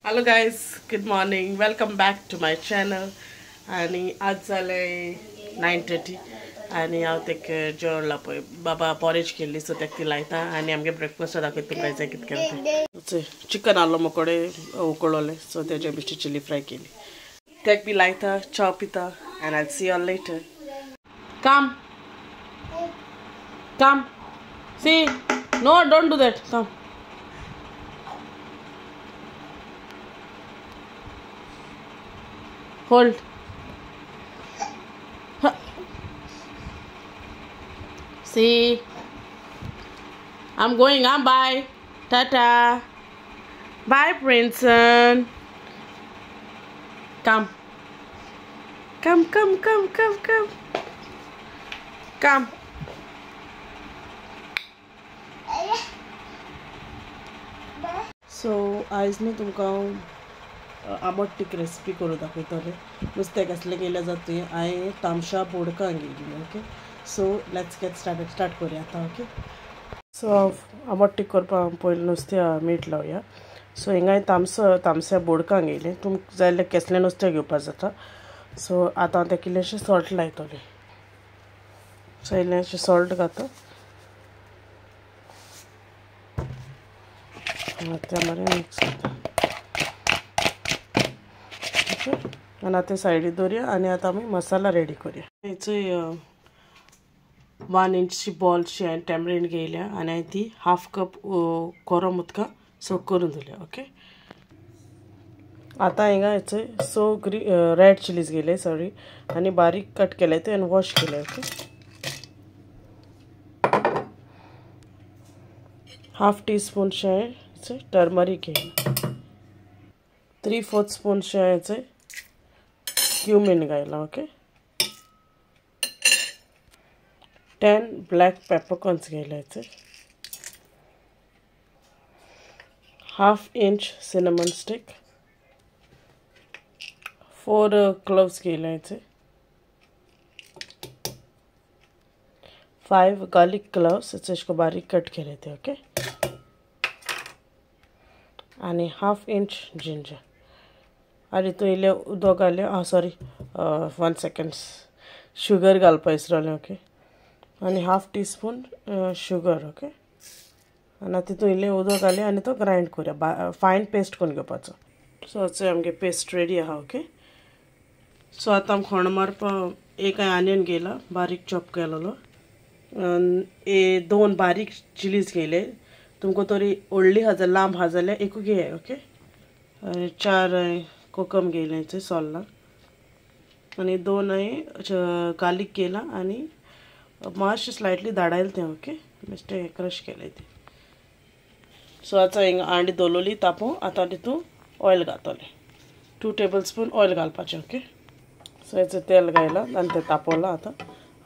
Hello guys, good morning, welcome back to my channel. आणि आज जालें 9:30 आनी हांव तेका जेवण पळय बाबा पॉरेज केल्ली, सो तेका ती लायता आनी आमगे ब्रेकफास्ट दाखयता तुमकां जाय कितें केलें तें. चिकन आहलो मोकोडे उकळोलें, सो तेजे बेश्टी चिली फ्राय केली, तेक बी लायता, च्या पिता and I see you all later. Come come see, no don't do that, come. Hold. Huh. See, I'm going. I'm bye. Tata. Bye, Princeton. Come. Come, come, come, come, come. Come. So, आज न्हू तुमकां आंबट टीक recipe करून दाखयतलें. नुस्त्याक आसलें गेल्यार जाता. हांवें तामशा बोडकां घेयली. Okay, so let's get started. Start करुया आतां. ओके, सो आंबट टीक करपाक पयलीं नुस्त्या मीठ लावया. सो हिंगा हांवें तामस्या बोडकां घेयलें. तुमकां जाय जाल्यार केसलें नुस्तें घेवपाक जाता. सो आतां हांव तेका इल्लेंशें सॉल्ट लायतलें. सो इल्लेंशें सॉल्ट घाता तें बरें मिक्स करता. आनी आतां सायडी दवरया आनी आतां आमी मसाला रेडी करुया. हेचोय 1 इंचची बॉलची हांवें टॅमरीन घेयल्या आनी हांवें ती 1/2 कप कोरम उदकां सोक करून दवरल्या. ओके, आतां हिंगा हेचोय 100 रेड चिलीज घेयले, सॉरी, आनी बारीक कट केले ते आनी वॉश केले. ओके, 1/2 टी स्पूनशें हांवें टर्मरीक घेयला, 3/4 स्पूनशें हांवें क्यूमिन घायला. ओके, 10 ब्लॅक पेपरकॉर्न्स घेयला, 1/2 इंच सिनेमन स्टिक, 4 क्लोव्स घेयला, 5 गार्लिक क्लोव्स इसको बारीक कट केले ते. ओके, आनी 1/2 इंच जिंजर. आनी तूं इल्लें उदक घालें, सॉरी 1 सेकेंड, शुगर घालपा विसरलें. ओके, आनी 1/2 टी स्पून शुगर. ओके, आनी आतां तितून इल्लें उदक घालें आनी तो ग्रायंड करुया, फायन पेस्ट करून घेवपाचो. सो आतां आमगे पेस्ट रेडी आहा. ओके, सो आतां आमी खोण मारपाक एक आनियन घेयला बारीक चॉप केलेलो, 2 बारीक चिलीज घेयले. तुमकां तरी व्हडली आहा जाल्यार लांब आहा जाल्यार एकू घेयाय. ओके, 4 कोकम घेयलें सोल्लां आनी 2 हांवें गार्लीक घेयला आनी मातशें स्लायटली धाडायलें तें. ओके, बेश्टें क्रश केलें तें. सो आतां हिंगा हांडी दवरली तापोवंक. आतां तितून ऑयल घातलें, 2 टेबल स्पून ऑयल घालपाचें. ओके, सो हेचें तेल घायलां आनी तें तापोवलां. आतां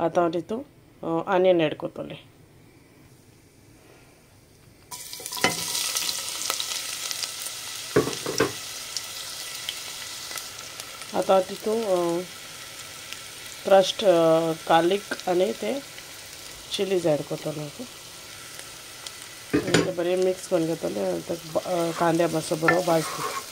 आतां हांव तितून आनियन एड करतलें. आतां तितून क्रश्ड गार्लीक आनी ते चिलीज एड करतलें. ओके, ते बरें मिक्स करून घेतलें आनी ते कांद्या मातसो बरो भाजता.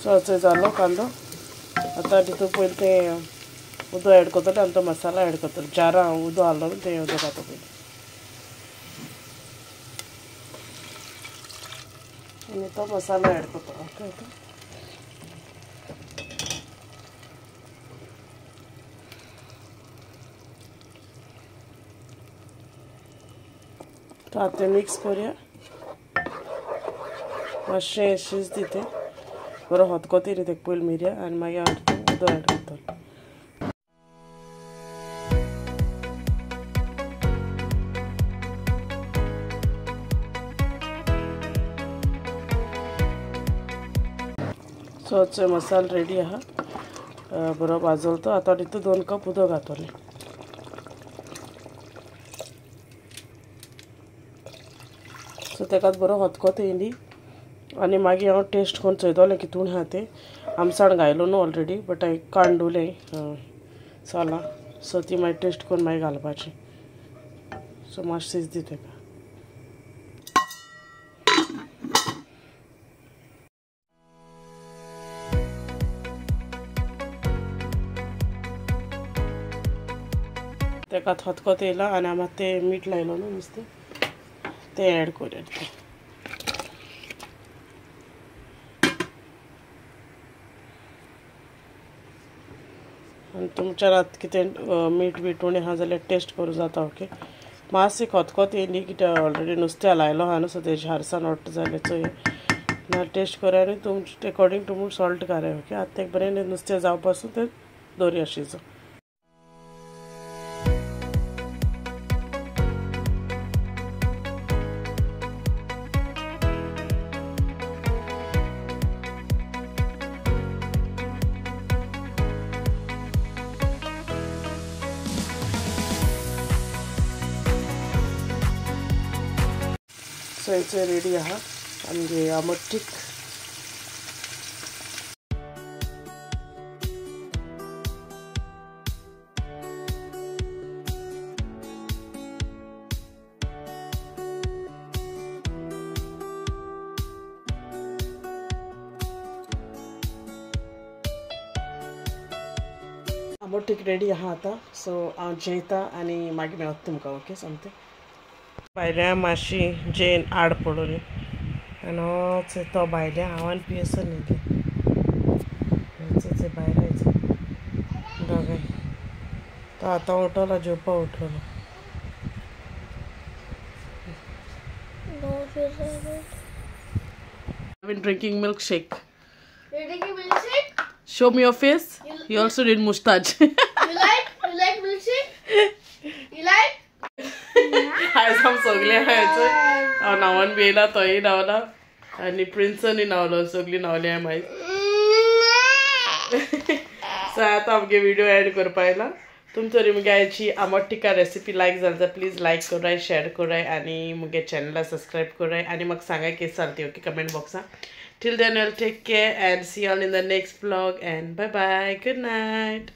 सो असो जालो कांदो. आतां तितून पयलीं तें उदक एड करतलें आनी तो मसाला एड करतलें. जारां उदक घालो तें उदक घातलो पयलीं आनी तो मसाला एड करतलो. ओके, आतां तो आतां मिक्स करुया, मातशें शीज दिता बरो हतकती न्ही तेका पयलीं मिरया आनी मागीर हांव उदक एड करतलें. सो आतां मसालो रेडी आहा, बरो भाजलो तो. आतां तितून 2 कप उदक घातलें. सो तेकाच बरो खतखतो येयली आनी मागीर हांव टेस्ट करून चोयतलें कितून आहा तें. आमसाण घायलो न्हू ऑलरेडी बट हांवें कांडुलें सोलां. सो ती मागीर टेस्ट करून मागीर घालपाची. सो मातशें सीज दी तेका. तेका खतखतो येयला आनी आमी तें मीठ लायलो न्हू नुस्तें तें एड करूया. आनी तुमच्या रात कितें मीठ बीठ उणें आहा जाल्यार टेस्ट करूं जाता. ओके मातशें खतखतो येयली कित्याक ऑलरेडी नुस्त्या लायलो आहा न्हू सो तेजी हारसान वाडटा जाल्यार चोय ना टेस्ट करा आनी तुमचे एकॉर्डिंग टू सॉल्ट घालाय. ओके आतां तें बरें नुस्तें जावपासून तें दवरया शिजोवंक. सो हेचे रेडी आहा आमगे आमटटीक. आमटटीक रेडी आहा आतां. सो हांव जेयता आनी मागीर मेळत तुमकां. ओके सोमतें भायल्या मातशी जेन आड पडली आनी तो भायल्या हांव आनी पियेसन न्ही तें भायर दोगांय. तो आतां उठलो जेवपा उठलो. I've been drinking milkshake. You're drinking milkshake? Show me your face. You also did mustache. You like milkshake? You like? आयज आम सगळे आहाय. हांव न्हांवन बी येयला तोय न्हांवला आनी प्रिन्सनूय न्हांवलो. सगळीं न्हांवली हांवें मागीर. सो आतां आमगे व्हिडियो एड करपा येयला. तुमचो मुगे आयची आमटटिका रेसिपी लायक जाली जाल्यार प्लीज लायक कराय, शेअर कराय आनी मुगे चॅनला सबस्क्रायब कराय आनी म्हाका सांगाय कितें जालें ती. ओके कमेंट बॉक्सान. Till then, we'll take care and see you all in the next vlog, and bye bye. Good night.